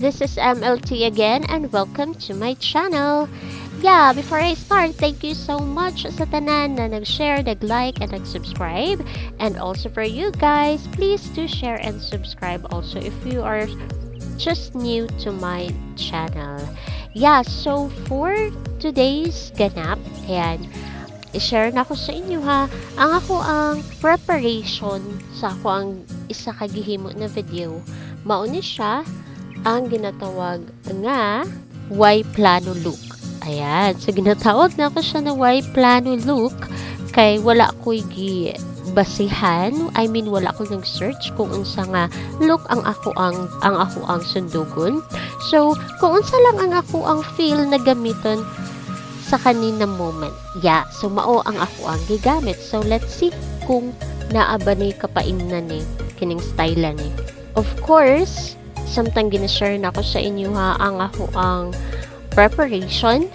This is MLT again and welcome to my channel. Yeah, before I start, thank you so much sa tanan na nag-share, nag-like, and nag-subscribe. And also for you guys, please do share and subscribe also if you are just new to my channel. Yeah, so for today's ganap, ayan, i-share na ko sa inyo ha, ang ako ang preparation sa ako ang isa ka gihimo na video. Mao ni siya ang ginatawag nga "Way Plano Look." Ayan. So, ginatawag na ko siya na "Way Plano Look" kay wala ko'y gi basihan. I mean, wala ko nag-search kung unsa nga look ang ako ang sundugon. So, kung unsa lang ang ako ang feel na gamiton sa kanina moment. Yeah, so mao ang ako ang gigamit. So, let's see kung naa ba ni kapaingnan ni kining style ni. Of course, samtang gina-share na ko sa inyo ha ang ako ang preparation,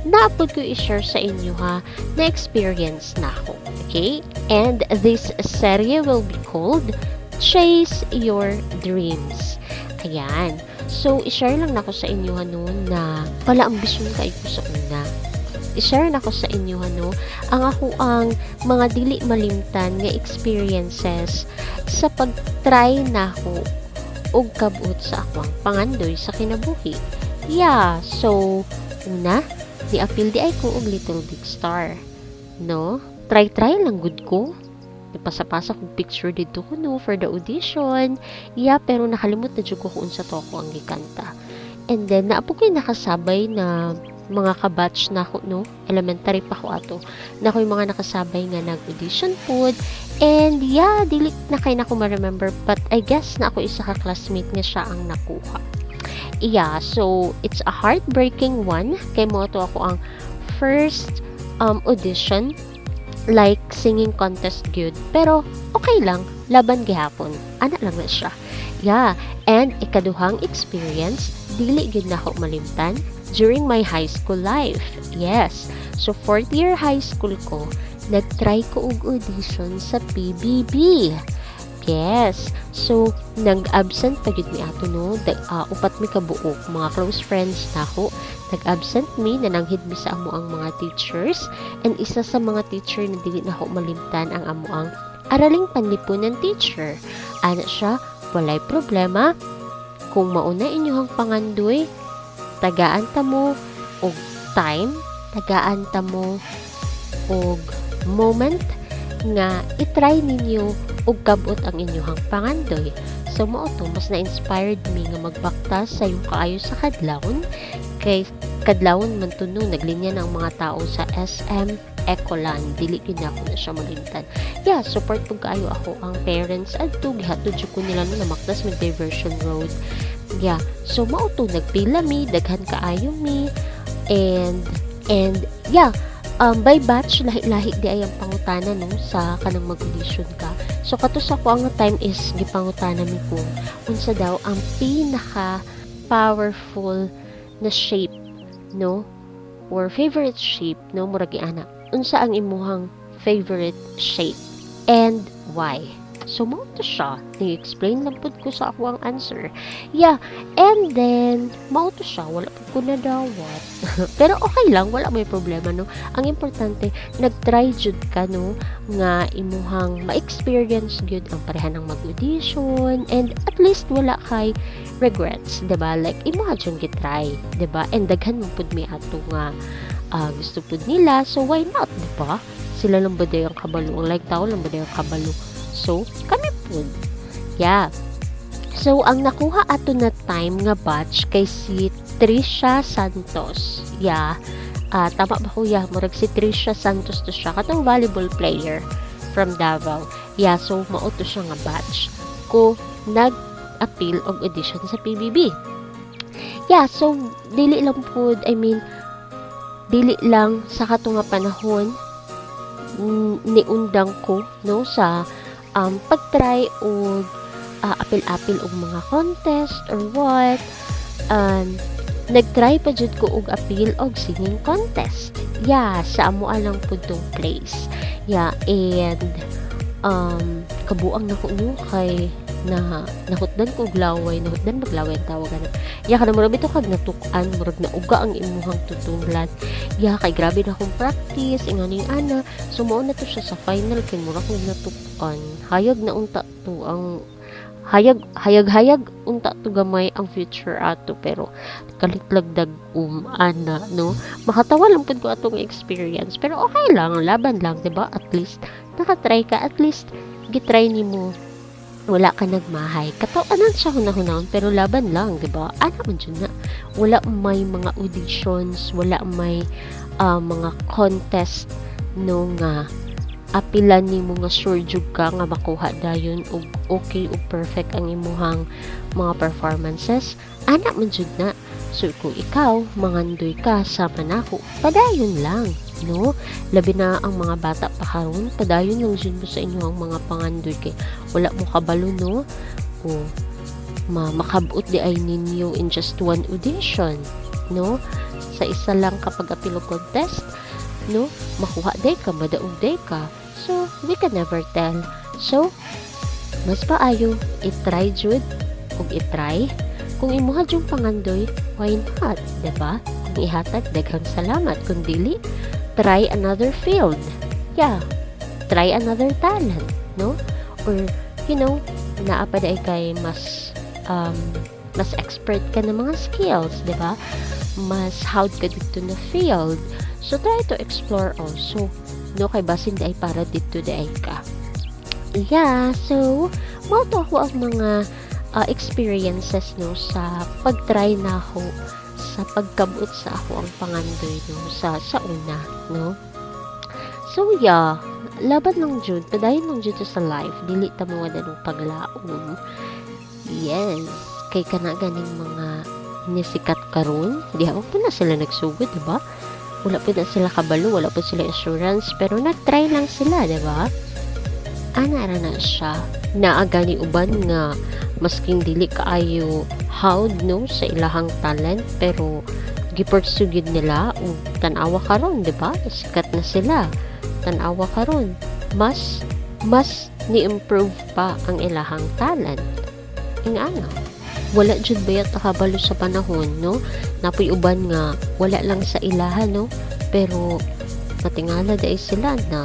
naa pod ko i-share sa inyo ha na experience na ako. Okay? And this serye will be called "Chase Your Dreams." Ayan. So, i-share lang nako sa inyo ha no, na pala ambisyon kay ko sa una. I-share nako sa inyo ha no, ang ako ang mga dili malimtan nga experiences sa pag-try nako og kabot sa akoang pangandoy sa kinabuhi. Yeah, so una, ni-apil diay ko og Little Big Star. No? Try-try lang gud ko. Nagpasa-pasa kog picture didto ko no for the audition. Yeah, pero nakalimot na jud ko kung unsa to ako ang gikanta. And then naa pod ko'y nakasabay na mga ka-batch nako no, elementary pa ko ato. Naa ko'y mga nakasabay nga nag-audition pod. And yeah, dili na kay nako ma-remember, but I guess naa koy isa ka classmate nga siya ang nakuha. Yeah, so it's a heartbreaking one kay mao to ako ang first audition, like singing contest gyud. Pero okay lang, laban gihapon. Ana lang na siya. Yeah, and ikaduhang experience, dili gyud nako malimtan during my high school life. Yes. So fourth year high school ko, nag-try ko og audition sa PBB. Yes. So, nag-absent pa gyud mi ato no. Upat mi kabuok, mga close friends nako. Nag-absent mi, nananghid mi sa amo ang mga teachers. And isa sa mga teacher na dili nako malimtan ang amo ang araling panlipunan teacher. Ana siya, "Walay problema. Kung mauna inyong pangandoy, tagaan ta mo og time, tagaan ta mo og moment nga itry ninyo og kabot ang inyong pangandoy." So mao to, mas na-inspired mi nga magbaktas sayo kaayo sa kadlawon kay kadlawon man to no, naglinya ng mga tao sa SM Ecoland. Dili gyud nako na siya malimtan. Yeah, support pud kaayo ako ang parents adto, gihatod jud ko nila no, namakdas mig Diversion Road. Yeah, so mao to, nagpila mi, daghan kaayo mi, and yeah, by batch, lahi-lahi diay ang pangutana no sa kanang mag-audition ka. So kato sa ko ang time is gipangutana mi kung unsa daw ang pinaka powerful na shape no or favorite shape no, murag ana. Unsa ang imuhang favorite shape and why? So, mao to siya. Ni-explain lang pud ko sa ako ang answer. Yeah, and then, mao to siya. Wala pud ko nadawat. Pero okay lang, wala may problema, no? Ang importante, nag-try jud ka, no? Nga imuhang ma-experience gyud ang pareha ng mag-audition and at least wala kay regrets, 'di ba? Like imuha jud gi-try, 'di ba? And daghan man pud mi ato nga gusto pud nila, so why not, 'di ba? Sila lang ba ang kabalo? Ang like tao lang ba ang kabalo? So, kami pud. Yeah. So, ang nakuha ato na time nga batch kay si Trisha Santos. Yeah. Tama ba, kuya? Murag si Trisha Santos to siya. Katong volleyball player from Davao. Yeah, so mao to siya nga batch ko nag-appeal og audition sa PBB. Yeah, so dili lang pud, I mean, dili lang sa kato nga panahon niundang ko no sa pag-try og apil-apil og mga contest or what, nag-try pa jud ko og appeal og singing contest. Yeah, sa amo lang pud tong place. Yeah, and kabuang nako no kay Na nahutdan ko og laway, nahutdan maglaway ang tawag ana. Ya, kana murag bitaw kag natuk-an, murag nauga ang imuhang tutunglan. Ya, kay grabe na akong practice, ingani ana. So mao na to siya sa final kay murag kog natuk-an. Hayag na unta to ang hayag hayag hayag unta to gamay ang future ato, pero kalit lagdag ana, no? Makatawa lang pud ko atong experience, pero okay lang, laban lang, 'di ba? At least nakatry ka, at least gitry nimo, wala ka nagmahay. Kataw-anan siya hunahunahon, pero laban lang, 'di ba? Ana man jud na. Wala may mga auditions, wala may mga contest, no, nga apilan nimo nga sure jud ka nga makuha dayon og okay ug perfect ang imuhang mga performances. Ana man jud na. So kung ikaw mangandoy ka sama nako, padayon lang, no? Labi na ang mga bata pa karon, padayon lang jud mo sa inyong mga pangandoy kay wala mo kabalo, no, o ma makabot diay ninyo in just one audition, no? Sa isa lang kapag apil og contest, no, makuha diay ka, madaog diay ka. So we can never tell. So mas maayo i-try jud ug i-try. Kung imuha jung pangandoy, why not, diba? Kung ihatag, daghang salamat. Kung dili, try another field. Yeah, try another talent, no? Or naa pa diay kay mas expert ka ng mga skills, diba? Mas hawd ka didto na field. So try to explore also, no? Kay basin diay para didto diay ka. Yeah, so mao to ako ang mga experiences, no, sa pag-try nako sa pagkabot sa ako ang pangandoy, no, sa una, no? So yeah, laban lang jud, padayon lang jud sa life, dili ta mawad-an og paglaom. Yes, kay kana ganing mga nisikat karon, diha po na sila nagsugod, di ba? Wala po na sila kabalo, wala po sila assurance, pero nag-try lang sila, di ba? Ana ra na siya. Naa gani uban nga masking dili kaayo hawd, no, sa ilahang talent, pero gi-pursue gyud nila ug tan-awa karon, di ba? Sikat na sila. Tan-awa karon, mas ni-improve pa ang ilahang talent. Ingana. Wala jud bayat nakabalo sa panahon, no? Naa poy uban nga wala lang sa ilaha, no? Pero matingala diay sila na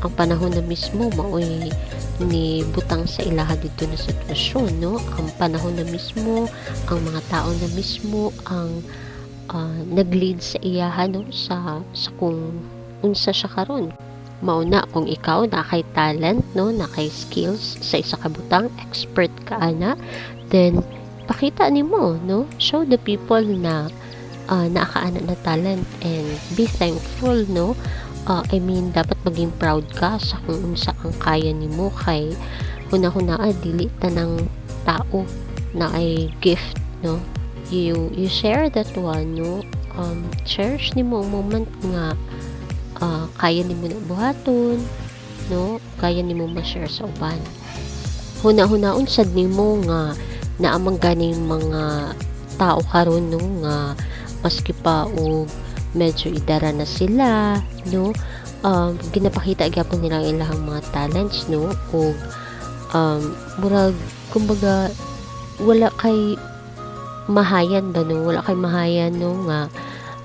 ang panahon na mismo maoy ni butang sa ilaha didto na sitwasyon, no? Ang panahon na mismo, ang mga tao na mismo ang nag-lead sa iyaha, no, sa kung unsa siya karon. Mao na kung ikaw naa kay talent, no, naa kay skills sa isa ka butang, expert ka ana, then pakita nimo, no? Show the people na naa ka ana na talent and be thankful, no? I mean, dapat maging proud ka sa kung unsa ang kaya nimo kay huna-hunaa dili tanang tao naay gift, no? You share that one, no? Cherish nimo ang moment nga kaya nimo na buhaton, no? Kaya nimo ma-share sa uban. Huna-hunaon sad nimo nga naa man ganing mga tao karon, no, nga maski pa og medyo idara na sila, no, ginapakita gyapon nila ang ilahang mga talents, no, ug murag kumbaga wala kay mahayan ba, no? Wala kay mahayan, no, nga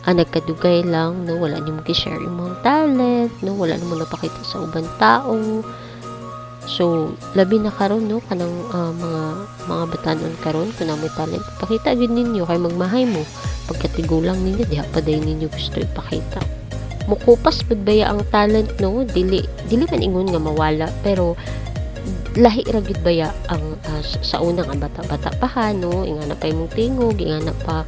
nagkadugay lang, no, wala nimo gi-share imong talent, no, wala nimo napakita sa ubang tao. So labi na karon, no, kanang mga batanon karon, kung naa moy talent, pakita gyud ninyo kay magmahay mo pagkatigulang ninyo, diha pa diay ninyo gusto ipakita. Mukupas pud baya ang talent, no? Dili dili man ingon nga mawala, pero lahi ra gyud baya ang sa una nga bata-bata pa ka, no, ingana pa imong tingog, ingana pa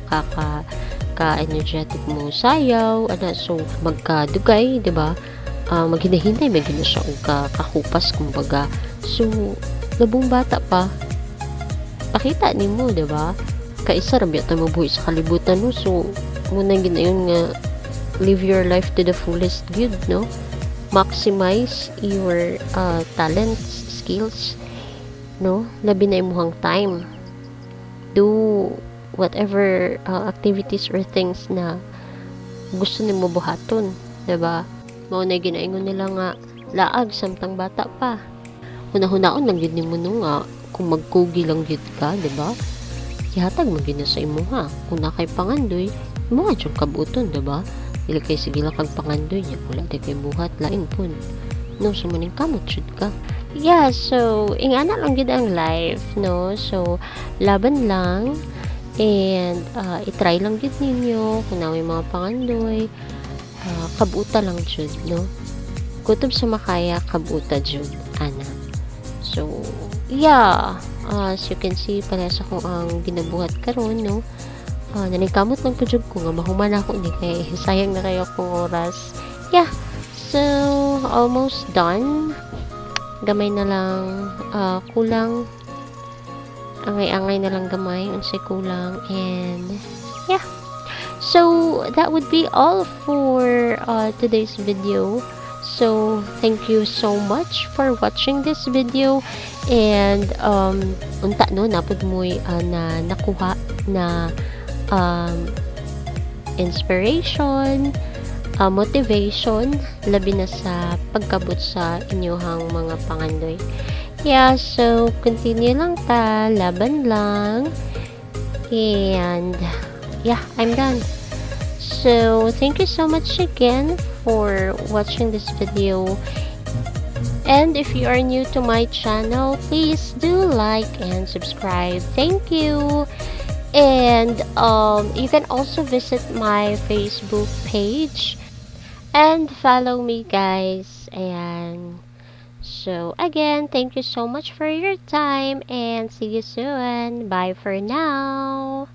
ka energetic mo sayaw ana. So magkadugay, di ba, maghinahinay man gyud na siya og kakupas kumbaga. So labong bata pa, pakita nimo, di ba? Kaisa ra biya ta mabuhi sa kalibutan, no? So mao na ginayon nga live your life to the fullest gyud, no? Maximize your talents, skills, no? Labi na imuhang time. Do whatever activities or things na gusto nimo buhaton, diba? Mao na ginaingon nila nga laag samtang bata pa. Huna-hunaon lang gyud nimo, no, nga kung Kung magkugi lang gyud ka, di ba? Ihatag man gyud na sa imuha. Kung naa kay pangandoy, imuha jud kabuton, di ba? Dili kay sige lang kag pangandoy niya, wala di kay buhat, lain pud. No, so maningkamot jud ka. Yeah, so ingana lang gyud ang life, no? So laban lang and i-try lang gyud ninyo kung naa may mga pangandoy, kabuta lang jud, no? Kutob sa makaya, kabuta jud ana. So yeah, as you can see, parehas ako ang ginabuhat karon, no? Naningkamot lang ko jud ko nga mahuman ako ni kay sayang na kayo akong oras. Yeah, so almost done. Gamay na lang kulang. Angay-angay na lang gamay unsay kulang and yeah. So that would be all for today's video. So thank you so much for watching this video and unta, no, naa pod mo'y na nakuha na inspiration, motivation, labi na sa pagkabot sa inyuhang mga pangandoy. Yeah, so continue lang ta, laban lang. And yeah, I'm done. So thank you so much again for watching this video. And if you are new to my channel, please do like and subscribe. Thank you. And you can also visit my Facebook page and follow me, guys. And so again, thank you so much for your time and see you soon. Bye for now.